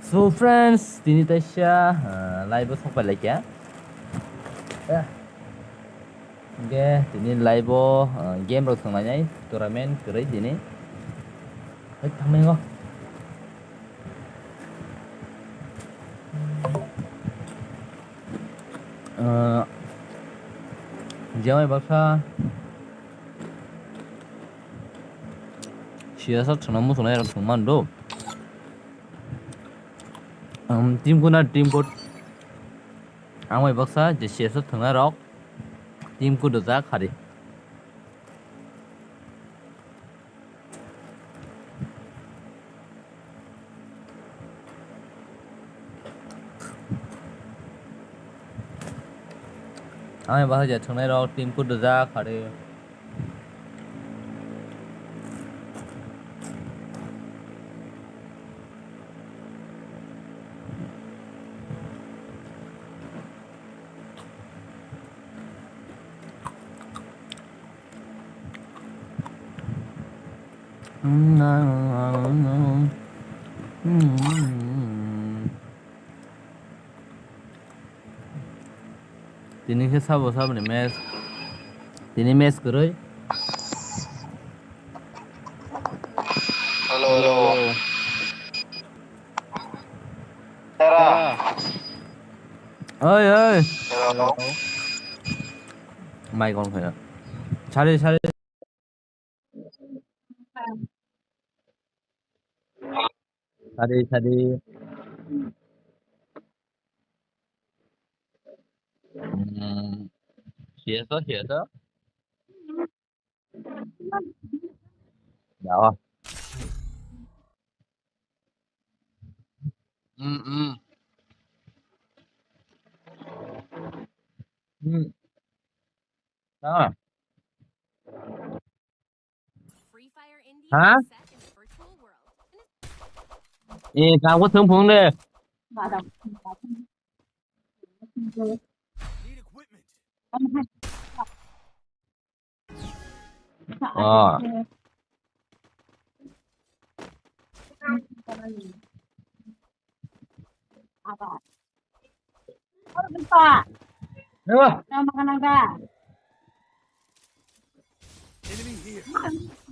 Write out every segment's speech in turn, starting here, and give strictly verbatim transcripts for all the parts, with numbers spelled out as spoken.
So friends, tini taisa, ah, live o sok pai laikha. Eh, hingke tini live o, ah, game rok thwng lainai, tournament kwrwi tini. Hai, thangmani o. Ah, jemai baksa. Siyasa thwngna muchungnai rok thwng mano do. Um, team kuna team code. Ang bai baksa je siyasa thwngna rok team code rwjak hari. Ang bai baksa je thwngnai rok team code rwjak hari. Tini khe sabo saboni match. Tini match kwrwi. Hello, hello. Tara. Oi, oi. Hello. Mic on khayo. Sari, sari. Sadi, sadi. Hmm. Siya to, siya to. Yawa. Hmm, hmm. Hmm. Ah. Ha? Eh, kabo thung phung de. Ah. Apa? Apa? Apa? Nama kenapa? Enemy here.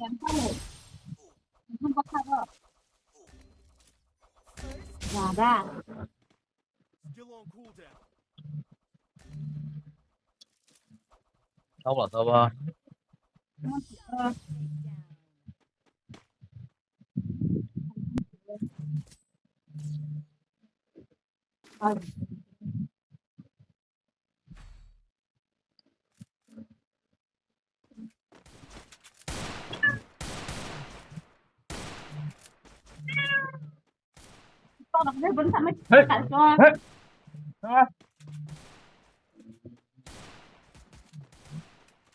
Yang tahu. Yang tahu. Nggak ada. Still on cooldown. Tau lah, tau lah. Hey. Hey. Ah.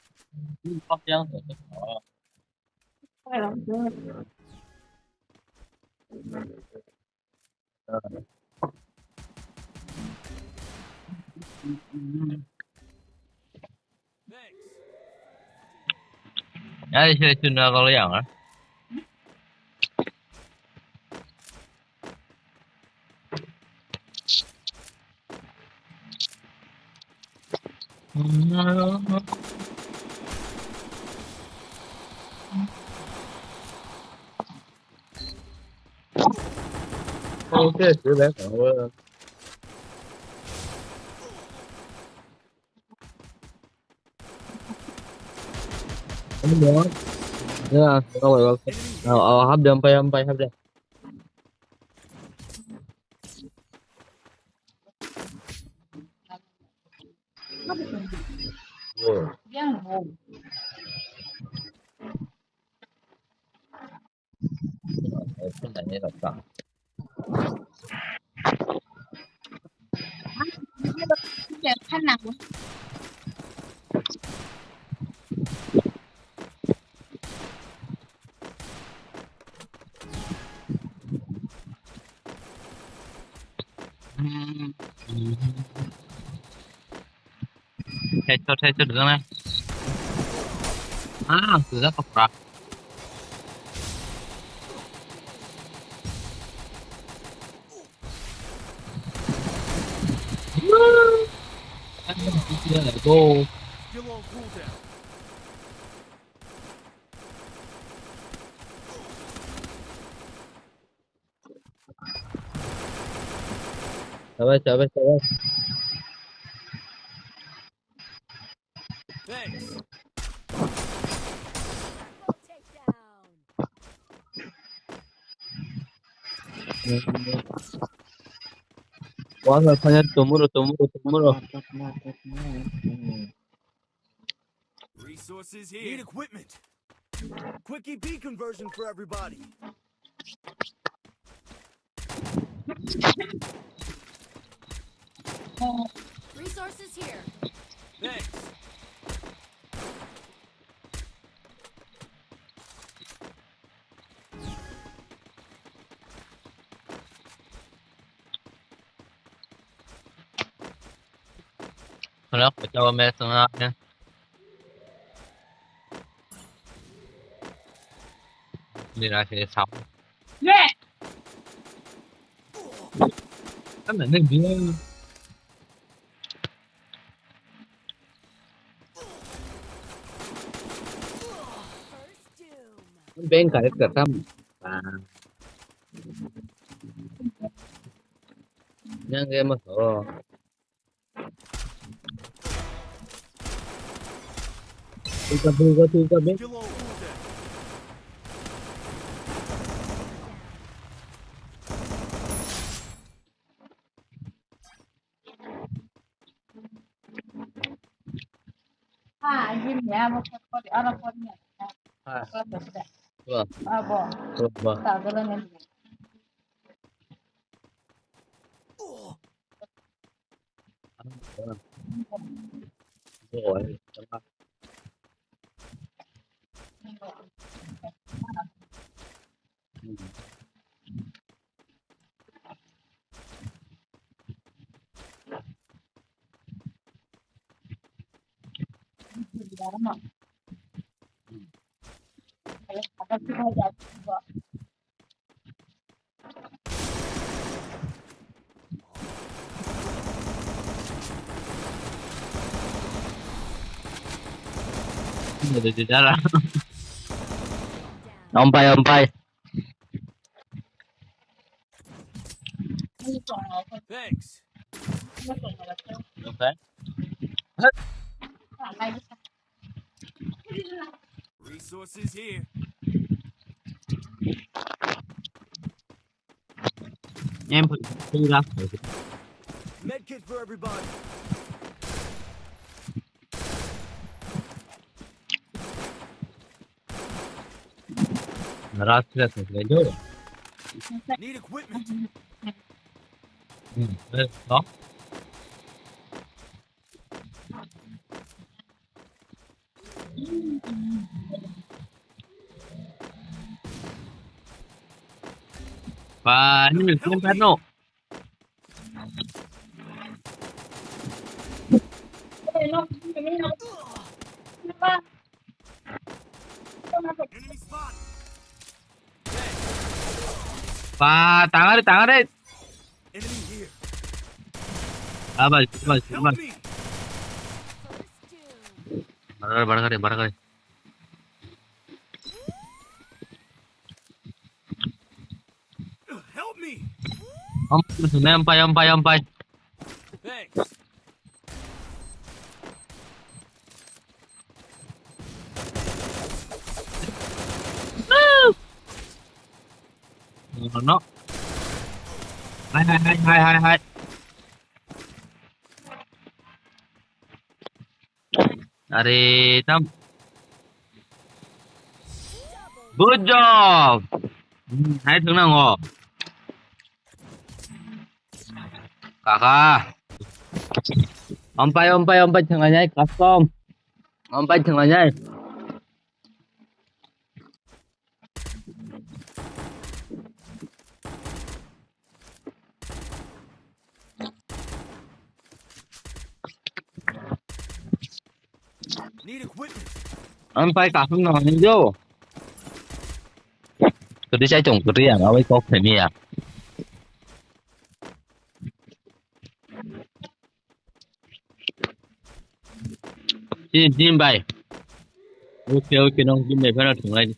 Ai, sai tu na kalau yang ah. Okay, do that. Ya, oh, oh, hap jam pai, hap pai, hap jam. Headshot, headshot, gana. Ah, sudah keprak. Go. Sabar, sabar, sabar. Thanks. Wala fanya tomorrow, tomorrow, tomorrow. Resources here. Need equipment. Quick E P conversion for everybody. Resources here. Thanks. Hello, ketawa mes tengah ya. Ini rahasia sama. Kan ada dia. Beng karet ka kam. Yang game ho. Tuka, tuka, tuka, beng. Ompai, ompai. Thanks. Okay. Resources here. Em pun pura. Medkit for everybody. Ras ras ras ras. Need equipment. Hmm, eh, no? Ba, ini belum kan, no? Enemy spot. Ba, tangare, tangare. Enemy here. Abar, abar, abar. Help me. Barkar, barkar, barkar. Help me. Om, om, om, om, om. Thanks. No, no. Hai, hai, hai, hai, hai, hai. Are, tam. Good job. Hmm, hai, thung nang, oh. Kaka. Ompai, ompai, ompai, thanglainai, custom. Ompai, thanglainai. Need equipment. Ompai, custom no, ninjo. Kudi chai tong, kudi yang, awai kok themi ya. Chini team bai. Okay, okay, nong team bai phano thunglai di.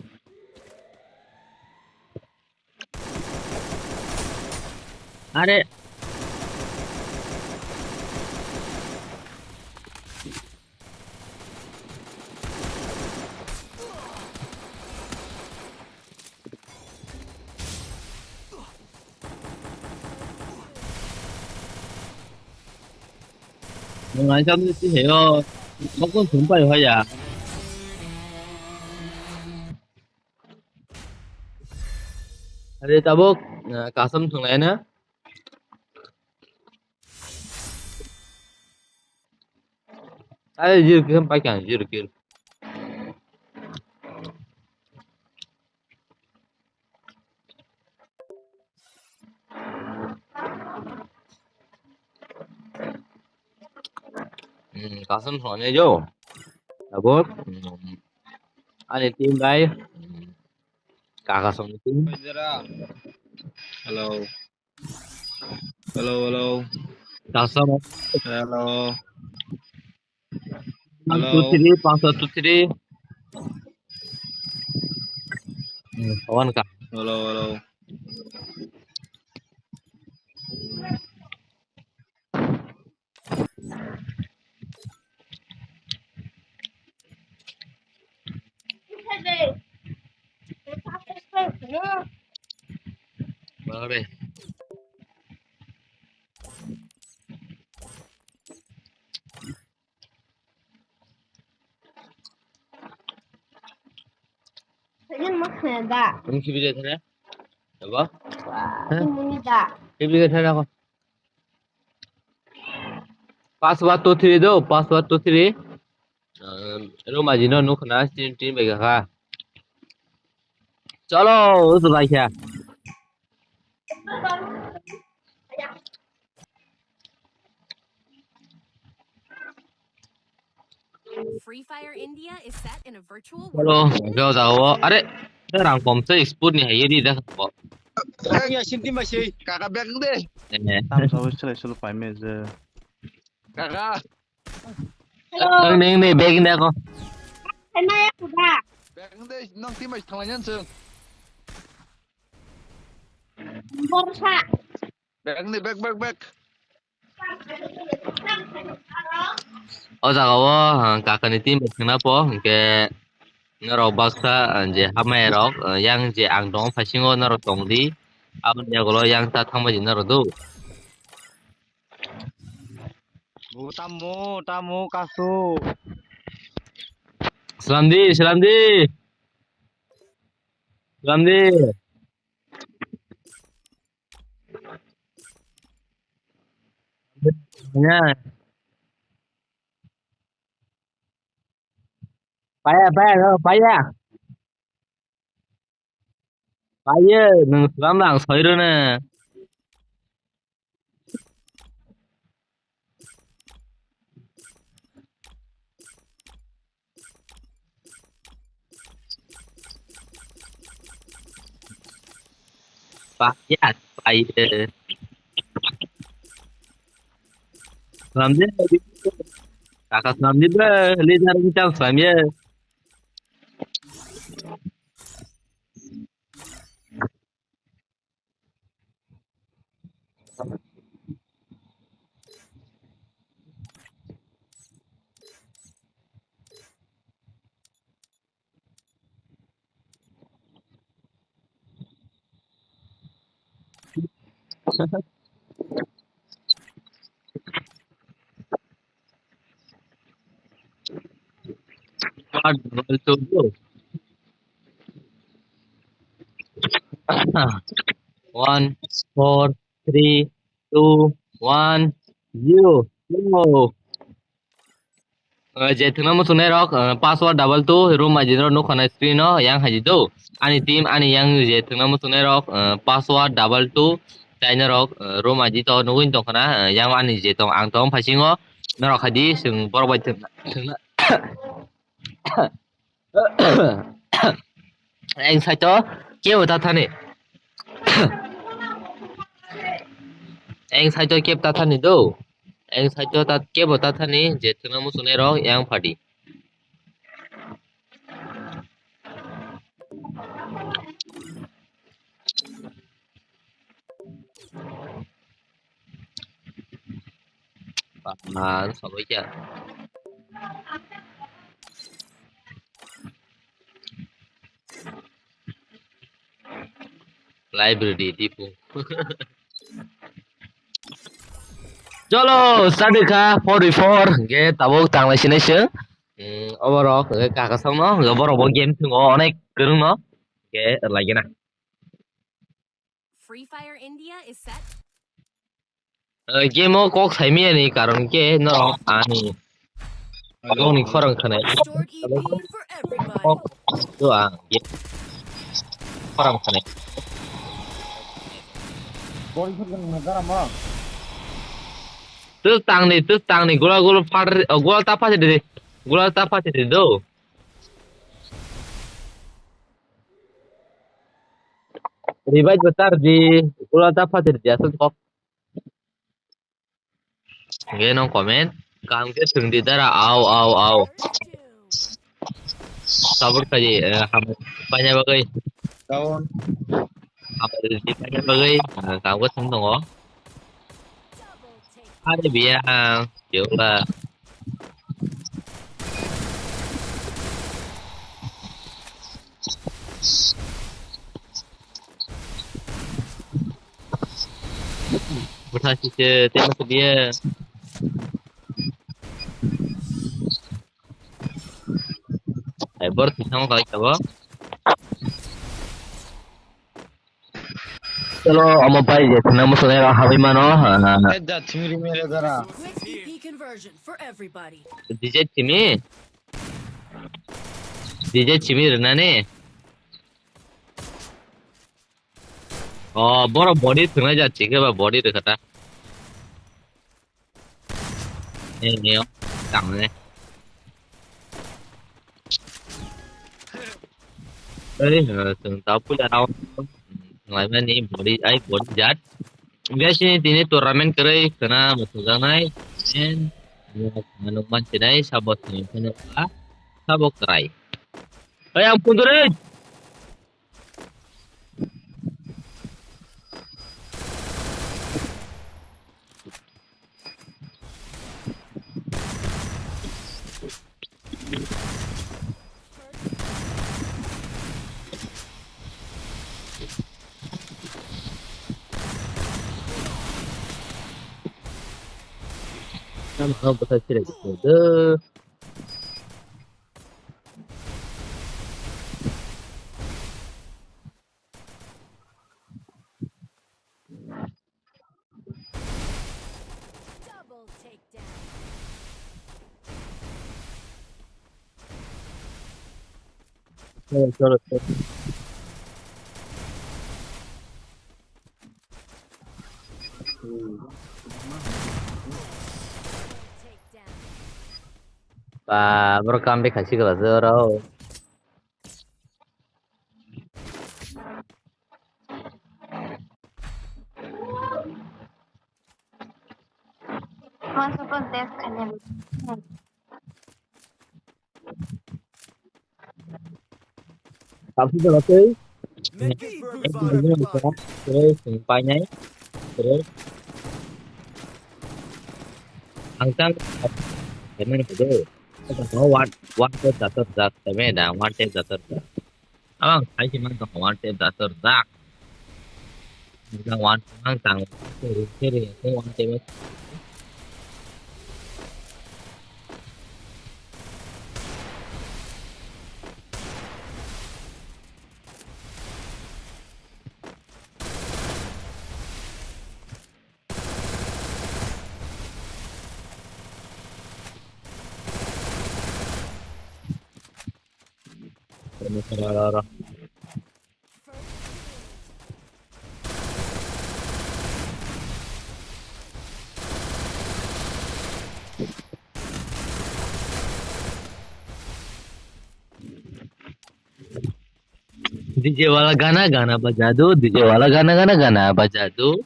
Are. Nung ai sam ni si heyo. Mokon sumpai hoya. Are tabuk, ah, kasam thunglai na. Ai, zero kill paikha, zero kill. Hmm, kasam sone jo. Tabuk, hmm, ani team bai, hmm, kaka song team. Hello. Hello, hello. Kasam. Hello. One, two, three, pass, one, two, three. Hmm, one ka. Hello, hello. Bagre. Ini mah da. Ini si bijai thana. Apa? Wah, ini da. Si bijai thana ko. Password two three do, password two three. Ehm, Roma jino nuk na, tin, tin bai kha. Cholo, utu bai kha. Free Fire India is set in a virtual Hello, world. Hello, jao. Are, rang kom se sport ni hai di da ko. Ang ya sinti masih kakak bek de. Eh. Tam sawi selai selu pai me je. Kakak. Hello. Ang ning ni bag ni ako. Ano ya kuda? Bek de nong ti masih thanglai nyan sung. Borsa. Bek ni bek bek bek. O jaga o, ah, kakani team bai thwngna po, hinkhe norok baksa, ah, je hamya rok, ah, yang je ang tongo phasingo norok tong di, aboni yagulo yang ta thangbai di norok do. Bo tamo, tamo, kasu. Slam di, slam di. Slam di. Ya. Paya, paya, paya. Paya, nung slam lang soi rwna. Paya, paya. Slam di. Kakak slam di, bro. Leader ni chang slam ya. What will to do? One, four, three, two, one, zero. Go. Ah, je thwngna muchungnai rok, ah, password double two, room I D no nukha na screen o, yang hai di do. Ani team, ani yang je thwngna muchungnai rok, ah, password double two, chai norok, ah, room I D to nugwi tongkha na, ah, yang ani je tong, ang tong phaisingo, norok hai di, chwng borok bai thwngna, thwngna. Eng saito kebo ta thani. Eng saito kebo ta thani do. Eng saito ta kebo ta thani je thwngna muchungnai rok yang phadi. Ah, sabai kya? Library dipu. Cholo, study kha, forty-four, ge tabuk tanglai sinai se. Hmm, oborok, ge kaka song no, ge borok bo game thwngo, onek kwrwng no, ge lagi na. Free Fire India is set. Eh, game o kok saimi ani karon ke norok ani. Aboni khorang khanai. Restored E P for everybody. Kok to ang game khorang khanai. Tus tangni, tus tangni, gula gula far, oh, gula ta fasi de, gula ta fasi de do. Revive batar di, gula ta fasi de, asal kok. Nge no comment. Kaham khe swng di dara, au, au, au. Support khaidi, eh, ham-, paina bagwi. Down. Hamari di paina bagwi, eh, kaham khe swng tongo. Are biya, kyola. Bwtha sise, tei masa biya. Ai, bor thwngthangma khlai tabuk. Chalo, omo pai je thwngna muchunai rok habwi mano. Eh, da thwngri mere dara. Quick E P conversion for everybody. D J Timi? D J Timi rwnani? Oh, borok body thwngnai jat chikhe ba body rwkha ta. Nini o tang ne. Tei, eh, chwng ta puila round thwnglaimani body ai body jat. Guys, ni tini tournament kwrwi khwna muchungjaknai. And, eh, nukman chinai sabo semi final ba sabo kwrai. Oi, ang punduri. Tam hao bwthai sirek duh. Double takedown. Chalo, chalo, chalo. Ba, bro, comeback khaisi kwlajak oro. Masuk ke desk aja. Tapi kalau tu, terus, terus, terus, ang tang, kami ni tu, one, one tap dator jak, kami dah, one tap dator jak. Abang, hai si mang tong one tap dator jak. Jang one tap mang tang. Seri, seri, seri one tap. Ini salah orang. D J wala gana gana baja do, D J wala gana gana gana baja do.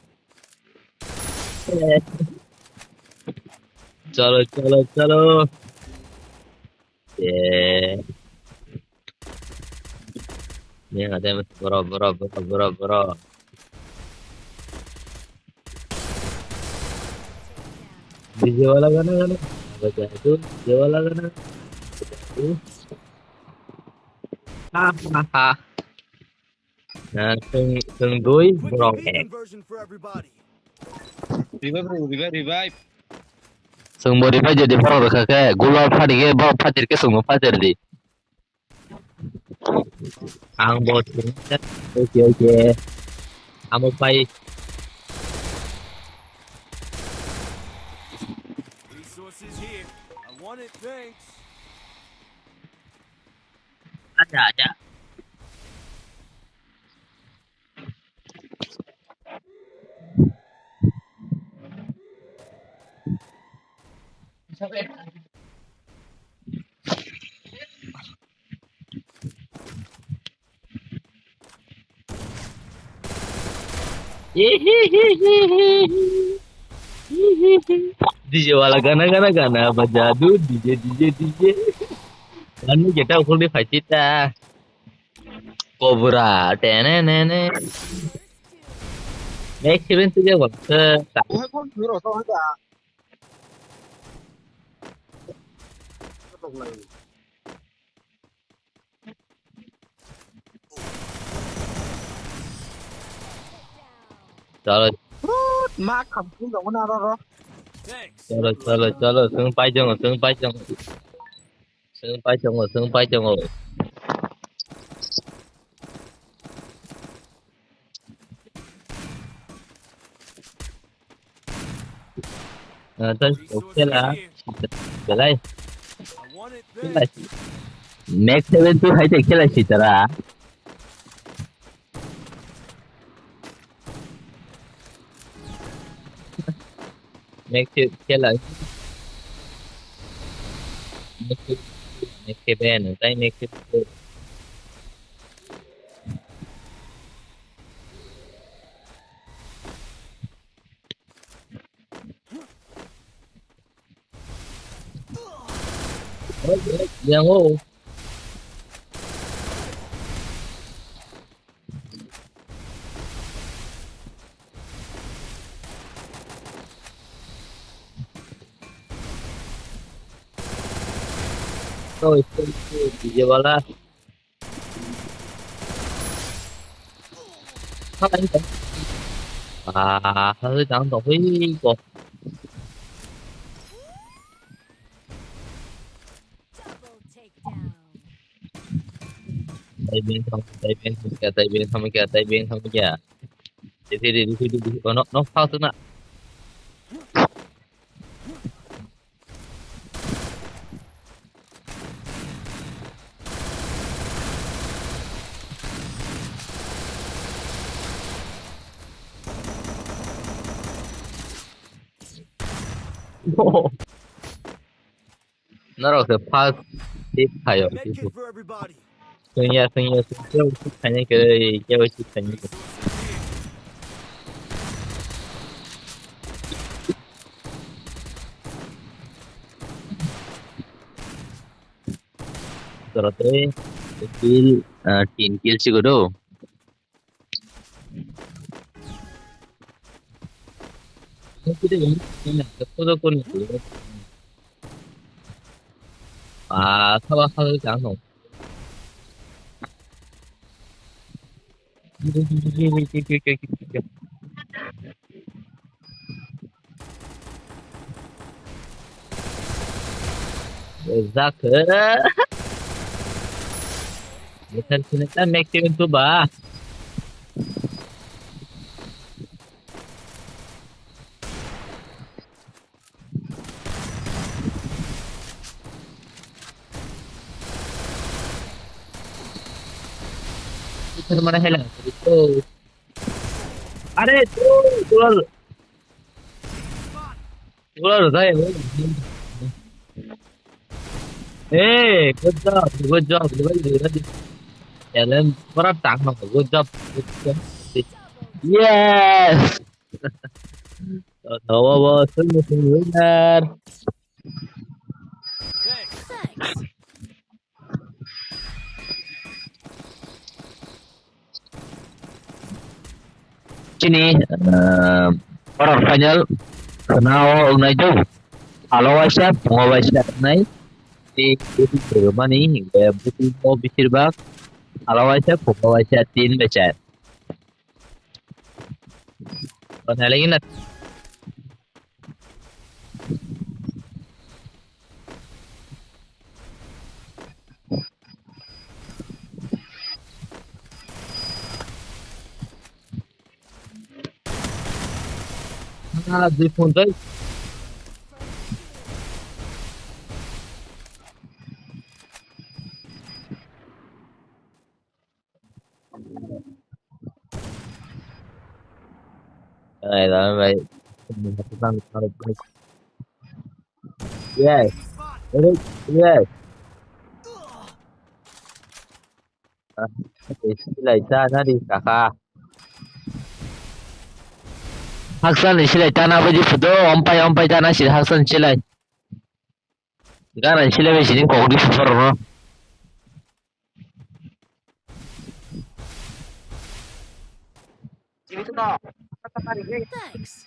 Chalo, chalo, chalo. Yeah. Yang ada bro, bro, bro, bro, bro. D J wala gana gana. Baja tu D J wala gana. Baja tu. Ha ha ha. Nah, seng seng dui borok ek. Revive, revive, revive. Seng bo revive jadi borok rwkha khe, gula phadi khe, borok phatir khe seng bo phatir di. Ang bo seng, oke, oke. Amo pai. Resources here. I want it, thanks. Ada, ada. D J wala gana gana gana baja du, D J, D J, D J. Gana geta ukhuldi phaisita. Cobra, tene nene. Next event tu dia waktu. Wah, kok hero to ada? Chalo. Rut, ma kham kun dong na ro ro. Chalo, chalo, chalo. Seng pai chongo, seng pai chongo. Seng pai chongo, seng pai chongo. Ah, tei kok khela belai. Khela. Next event tu hai tei khela sitara. Next event khela. Next event, next event, tei next event. Yang o. Oi, oi, oi, D J wala. Ah, hơi dang dong hơi ko. Double takedown. Tei beng thang, tei beng thang kya, tei beng thang kya, tei beng thang kya. Tei tei tei tei tei, oh, no, no, foul tu na. Norok se first hit khayo. Medkit for everybody. Sengya, sengya, sengya, kebo hit khainai khe, kebo hit khainai khe. Jora tei kill, ah, tin kill sigo do. Ah, sawa sawa jang no. Zak. Metal sini kan maximum tu ba. Itu mana helm? Itu. Are, tu, tu. Wala rwjai, wala rwjai. Hey, good job, good job, good job. Talent pura tang no, good job, good job. Yes. Tawa bo sung sung winner. Chini, ah, quarter final khwnao wngnai do. Salo waisa, phungo waisa nai. Tei, tei, tei, mani, eh, bukuno bisir bak. Salo waisa, phungo waisa, tin bai char. Kotha lagi na. Ah, di phone tai. Ai, dame bai. Yes. Yes. Silai ta nari kaka. Haksan ni silai ta na baji photo, ompai, ompai ta na sir haksan silai. Gana silai bai sini kok di photo ro. Thanks.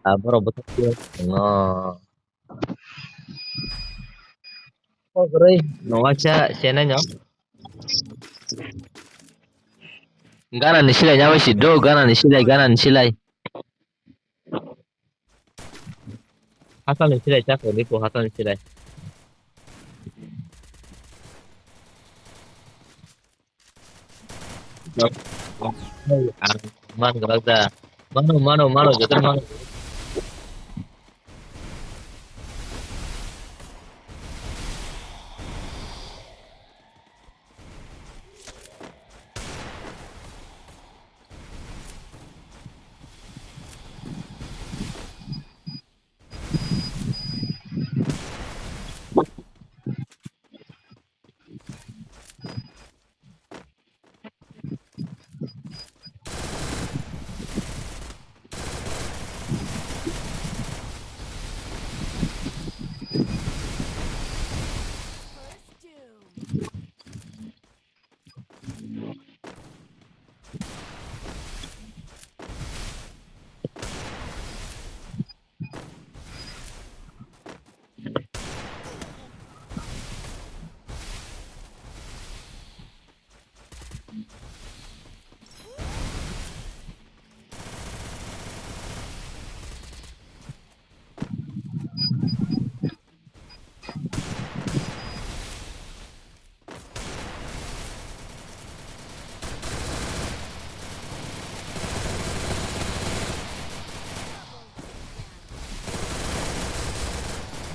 Ah, borok bwthak no. Kok rwi no waisa chenai no. Gana ni silai nya bai si do, gana ni silai, gana ni silai. Hasal ni silai chak rwi ko hasal ni silai. Ang man galak da. Mano, mano, mano, joto mano.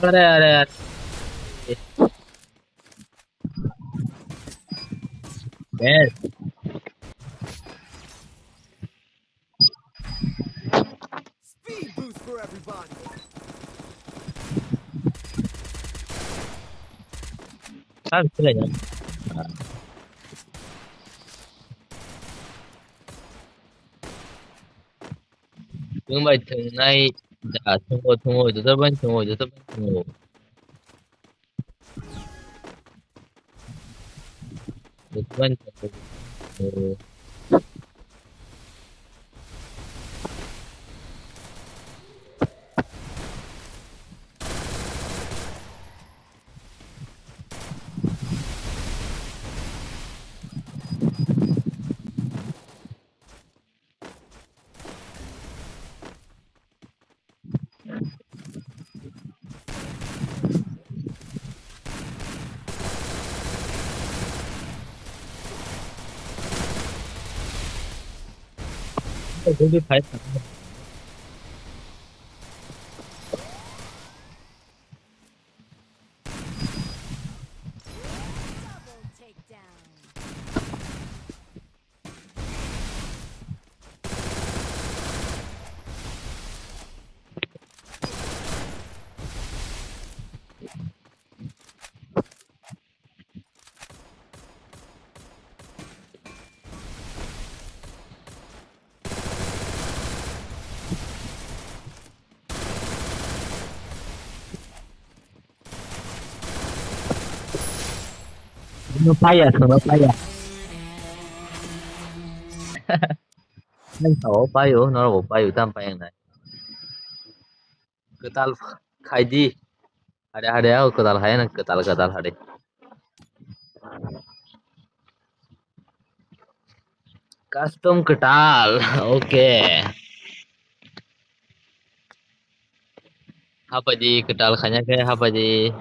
Are, are, are. Yes. Speed boost for everybody. Ah, betul ya. Thwng bai thwngnai da, thwngo, thwngo, joto bai thwngo, joto bai thwngo. Joto bai thwngo. Twenty five. No paya, no paya. Nang sao payo, norok bo payo, tam payang nai. Kwtal khaidi. Hade hade, o kwtal hai na, kwtal kwtal hade. Custom kwtal. Okay. Hapaidi kwtal khanya khe hapaidi.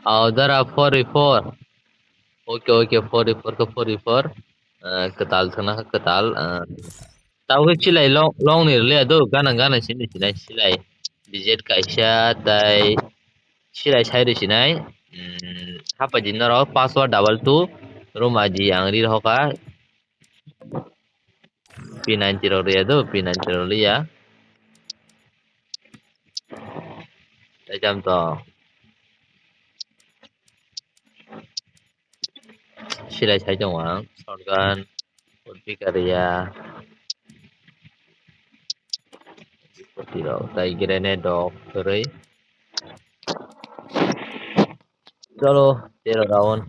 Audara forty-four. Okay, okay, forty-four khe forty-four. Ah, kwtal thwna khe kwtal, ah, tabuk khe silai long, long ni rwliya do, gana gana sini sinai silai. D Z kaisa tai silai sai rw sinai. Hmm, hapaidi norok password double two room I D ang ri rw kha. P ninety rok rwya do, P ninety rok rwya. Tai tam to. Silai sai tongo ang, shotgun, urpika rwya. Rok tai grenade rok kwrwi. Cholo, tero round.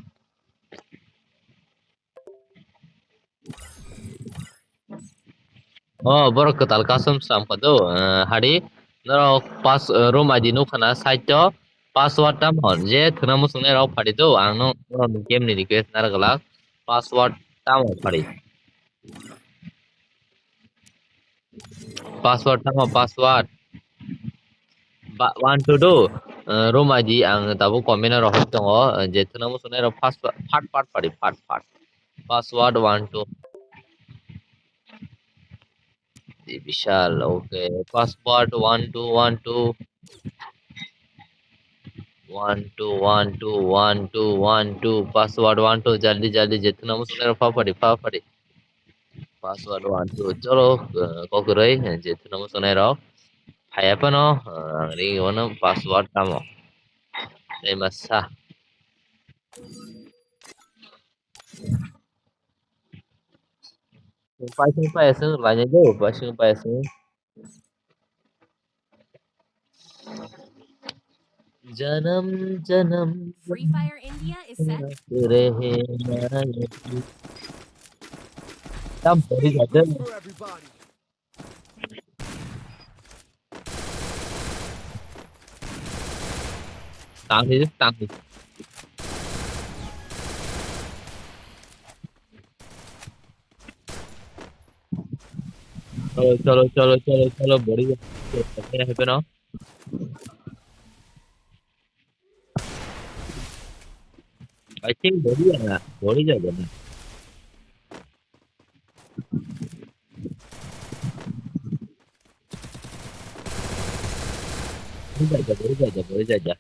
Oh, borok kwtal custom slam kha do, eh, hari norok pass, eh, room I D nukha na side o password tamo je thwna muchungnai rok phari do, ang no norok ni game ni request narwk glak, password tamo phari. Password tamo password. Ba, one two do, eh, room I D ang tabuk comment o rohor tongo, eh, je thwna muchungnai rok pass, phat phat phari, phat phat. Password one two. Di Bishal, okay. Password one two one two. One two one two one two one two. Password one two. Jaldi jaldi je thwna muchungnai rok pha phari, pha phari. Password one two. Cholo, eh, kokroi, eh, je thwna muchungnai rok. Phaiya phano, eh, ang ri ono password tamo. Tei masa. Paising paising, lainai do, paising paising. Janam janam Free Fire India is set. Rehna. Tam bhori jate. Tang hi, tang hi. Cholo, cholo, cholo, cholo, cholo, bhori jate. Hai peno. I think bhori jana, bhori jana. Bhori jana, bhori jana, bhori jana.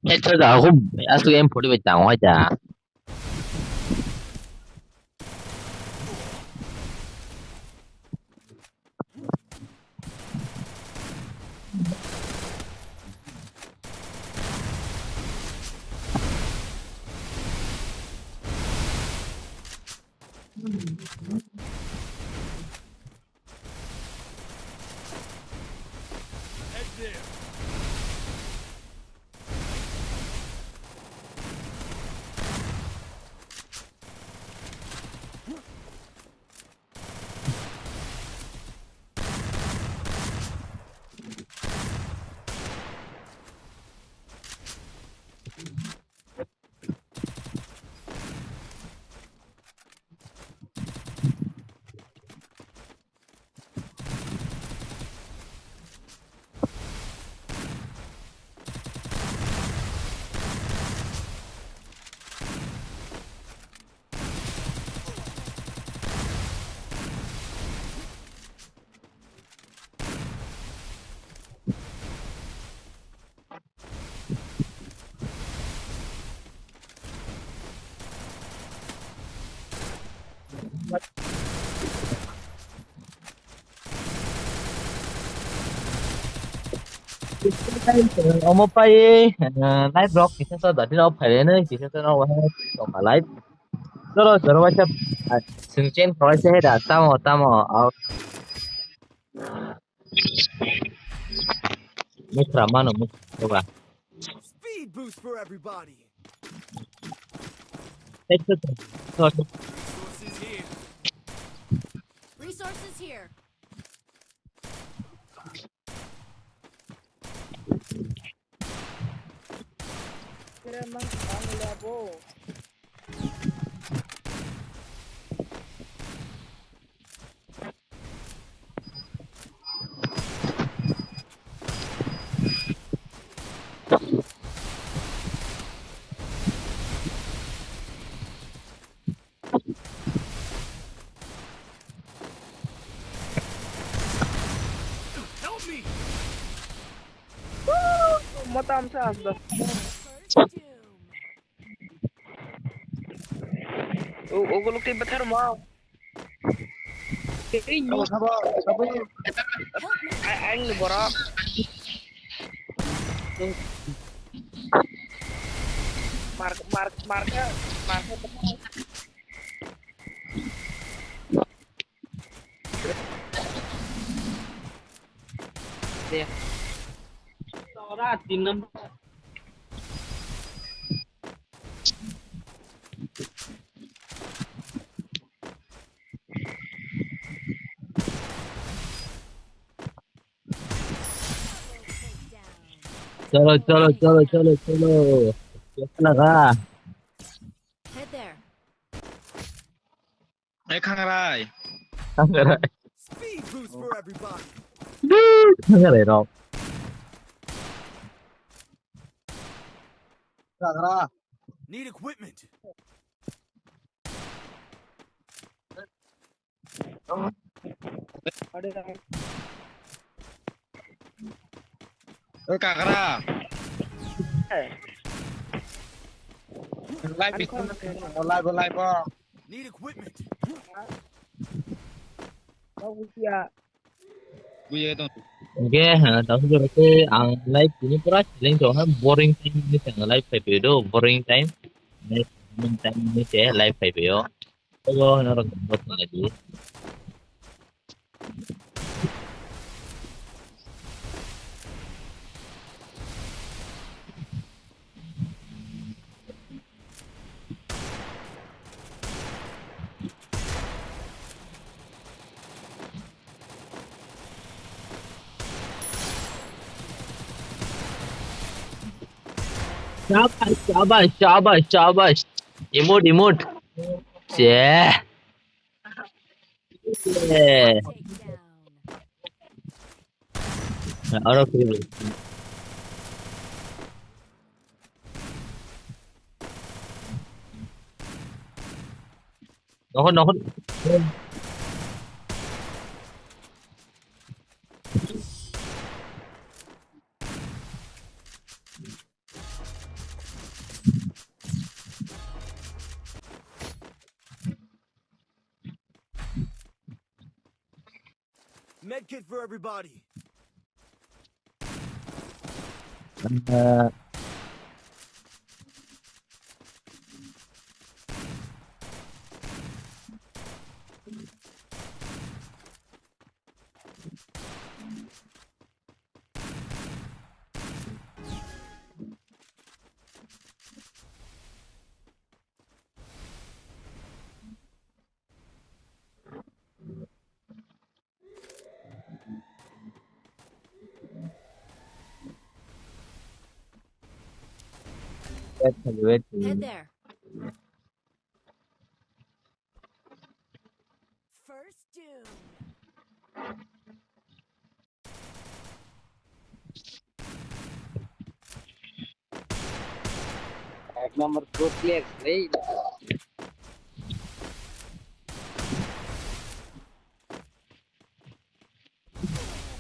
Esto da hum, asu M forty bai tang hoi da. Omo pai, eh, live rok kisa sa dati rok phaile nai kisa sa rok wahai tongma live. Cholo cholo waisa, ah, sing chen khawai se da tamo tamo au. Mukra mano mukra. Speed boost for everybody. Resources here. Resources here. Kira mang mang le abo. Help me! Matam sa asda. First doom. O, o guluk tei bathar ma. Sabo, sabo, sabo. Help me! Ai, ai, ni borok. Mar, mar, mar, mar. Ora tin number. Cholo, cholo, cholo, cholo, cholo. Kya laga? Head there. Eh, Khangrai. Khangrai. Speed boost for everybody. Khangrai rok. Khangrai. Need equipment. Oi, Kagra. Eh. Live, live, live. Need equipment. Kau usia. Buya dong. Oke, ha, tau jora ke ang live ini pura challenge dong, ha, boring time ini tengah live kai pio do, boring time. Next time ini teh live kai pio. Hello, hello, hello, hello. Shabash, shabash, shabash, shabash. Emote, emote. Yeah. Yeah. Aro free. Nohor, nohor. Med kit for everybody. Uh, Wait, wait. Head there. First doom. Ek number good player, hey.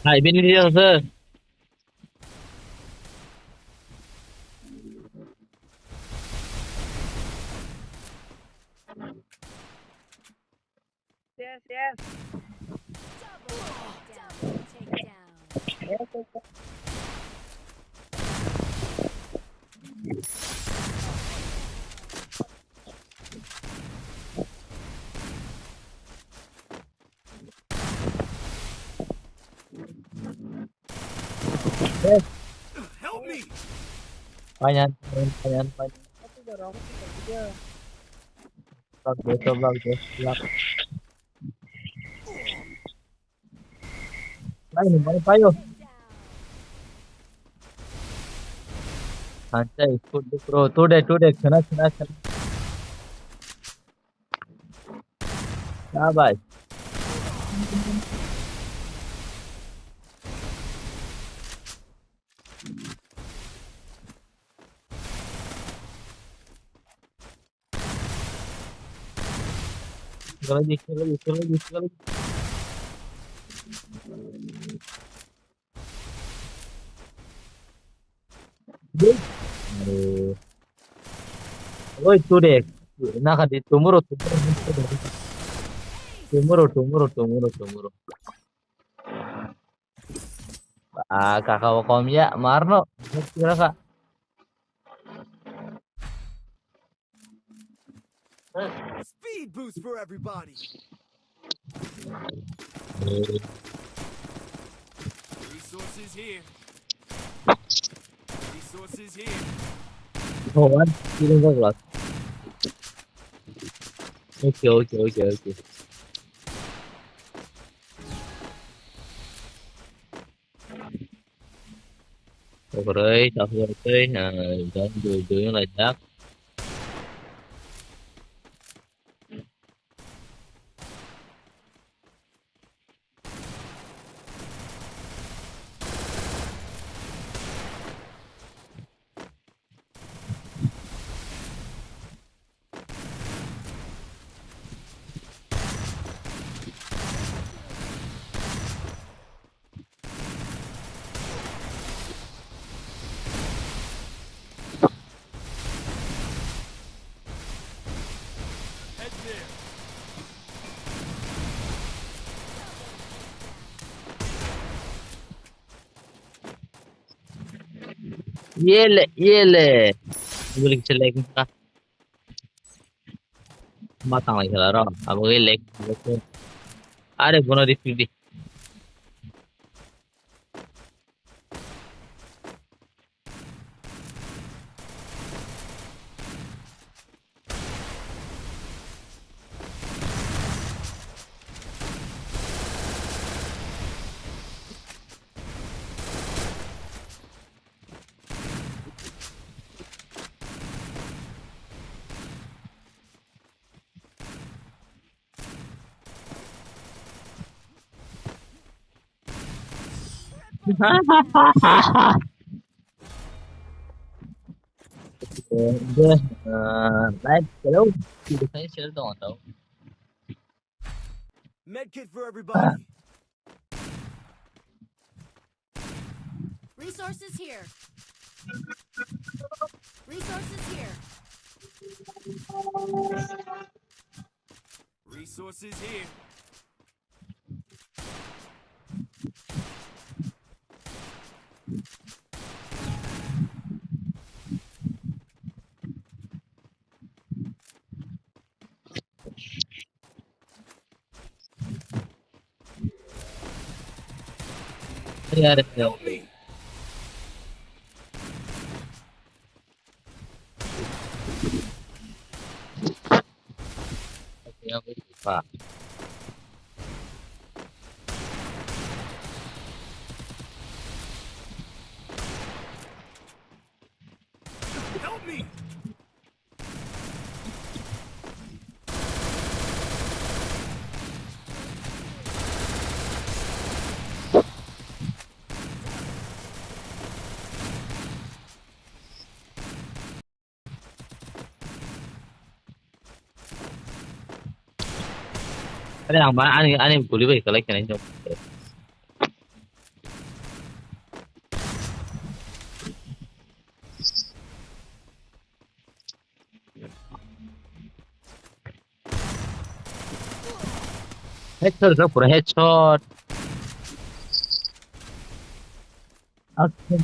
Hai, bini dia, sir. Yes, yes. Double, double takedown. Yes, yes, yes. Help me! Panyan, panyan, panyan, panyan. Lak desa, lak desa, lak. Payo, payo, payo. Santai, good, good, bro. Today, today, khna, khna, khna. Shabash. Kira lagi, kira lagi, kira lagi, kira lagi. Aduh. Oi, today. Nakadi, tomorrow, tomorrow, tomorrow, tomorrow, tomorrow, tomorrow. Ah, kakao kom ya, marno. Kira ka. Speed boost for everybody. Resources here. Resources here. Oh, one killing the glass. Okay, okay, okay, okay. Okroi, tahu okroi, nah, jangan dulu-dulu lah, jak. Yele, yele. Balik selek ka. Matang lagi lah, ro. Abo ke lag. Are, bono di, di. Deh, eh, live, hello. Kita saya share dong, atau? Med kit for everybody. Resources here. Resources here. Resources here. Yare, yare. Help me! Are ang ba ani, ani guli bai kalai kene jok. Headshot, bro, pura headshot. Okay.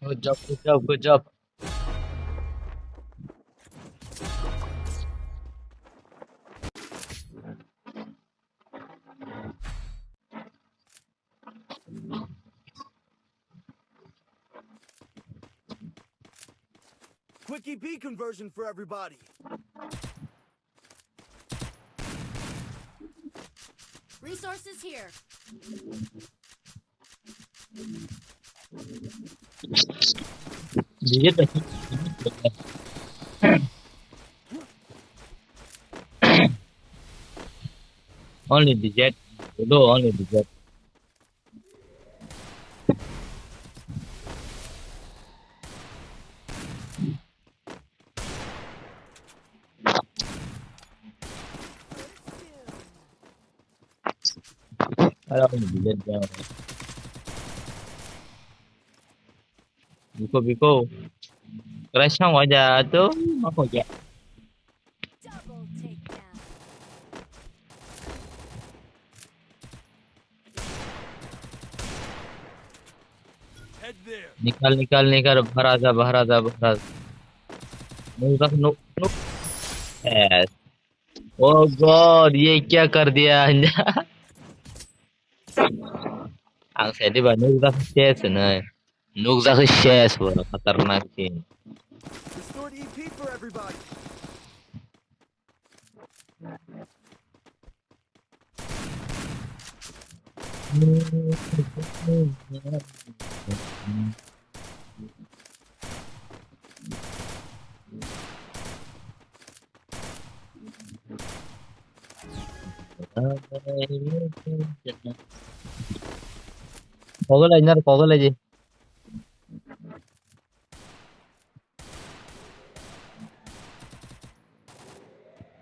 Good job, good job, good job. Quick E P conversion for everybody. Resources here. Only the jet. Hello, only the jet. Alam bilet jao. Biko, biko. Kerai sang waja tu, mako ja. Double takedown. Head there. Nikal, nikal, nikal, bahar aa ja, bahar aa ja, bahar aa ja. Nuk jak, nuk, nuk. Yes. Oh God, ye kya kar diya? Ang sadi ba nuk jak ses nai. Nuk jak ses bo khatarnak sih. Restored E P for everybody. Kogol aji nar, kogol aji.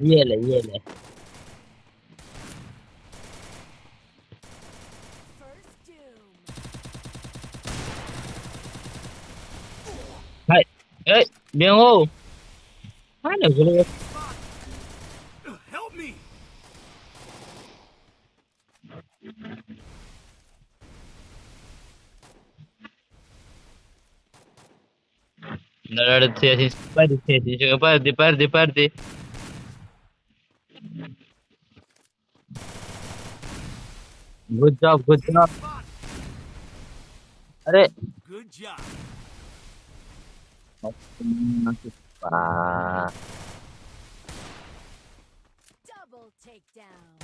Yele, yele. Hai, eh, biang o. Mana gulu? Help me. Nara tiya sin party, tiya sin party, party, party. Good job, good job. Are. Good job. Ah. Double takedown.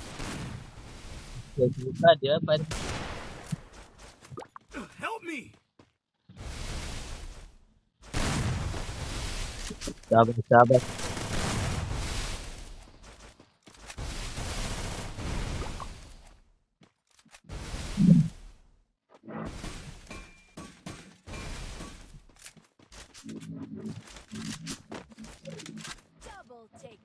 Help me. Sabar, sabar. Double take.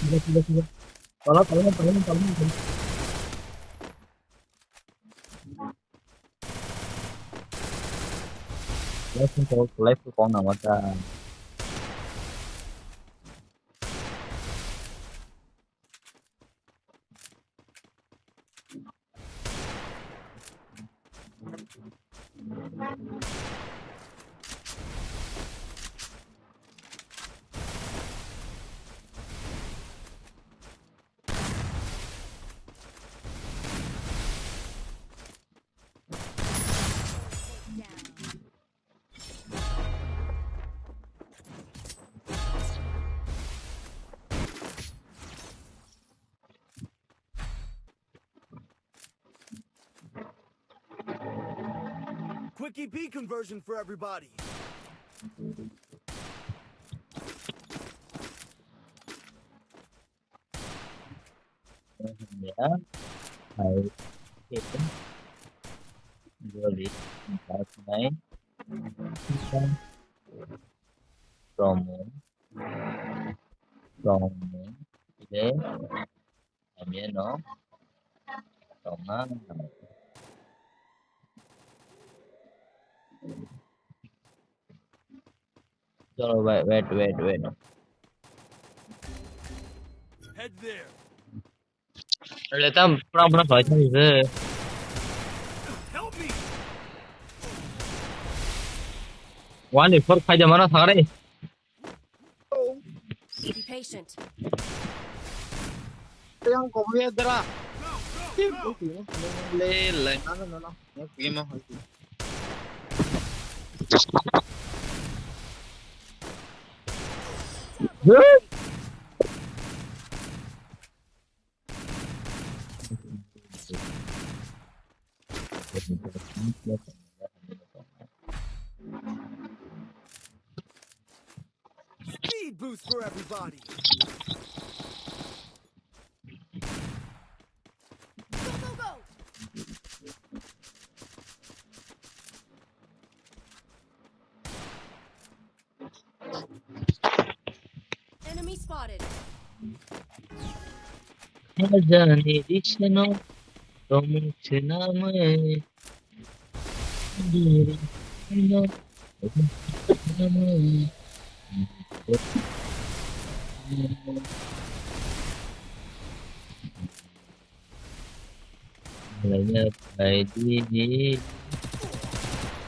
Sila, sila, sila. Tolong, tolong, tolong, tolong, tolong. Life ko, life ko kong na mata. Wiki P conversion for everybody. Ya, hai, joli, empat, nine, Romo, Romo, ile, Amiano, Roma. Chalo, wait, wait, wait, wait. Head there. Le tam, pura, pura, koi tam je. Help me. One four khai jama na thare. Be patient. Yang kau punya dera. Le, le, no, no, no, no. Yang punya mah. Speed boost for everybody. Go, go, go! Enemy spotted. Hajani disno, tomu chinamai.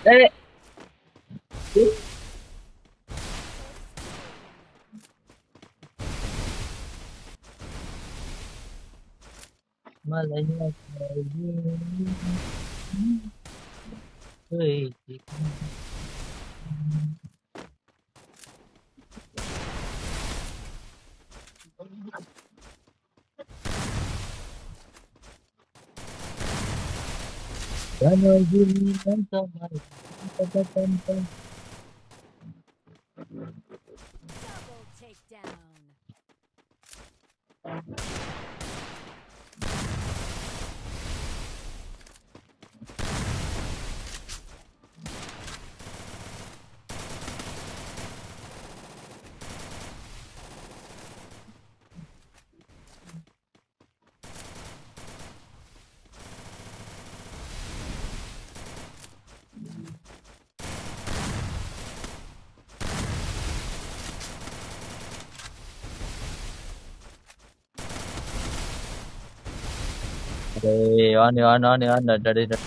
Eh. Malaya. Hei. Double takedown. Hey, on, on, on, on, on, on, on.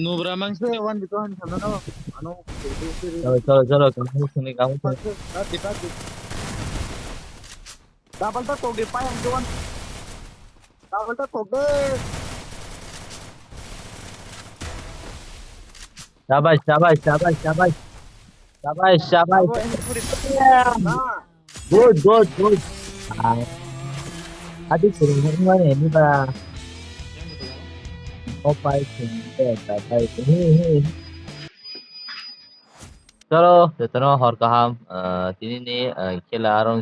Nubra mangse wan bito han khalna no. Ano. Chalo, chalo, chalo, kamu sini, kamu sini. Pati, pati. Double ta kok de payang doan. Double ta kok de. Shabash, shabash, shabash, shabash. Shabash, shabash. Abo ini puri. Na. Good, good, good. Ah. Adi kurung kurung mana ini ba? Opai sini, opai sini. Chalo, jotono hor kaham. Ah, tini ni, ah, khela arong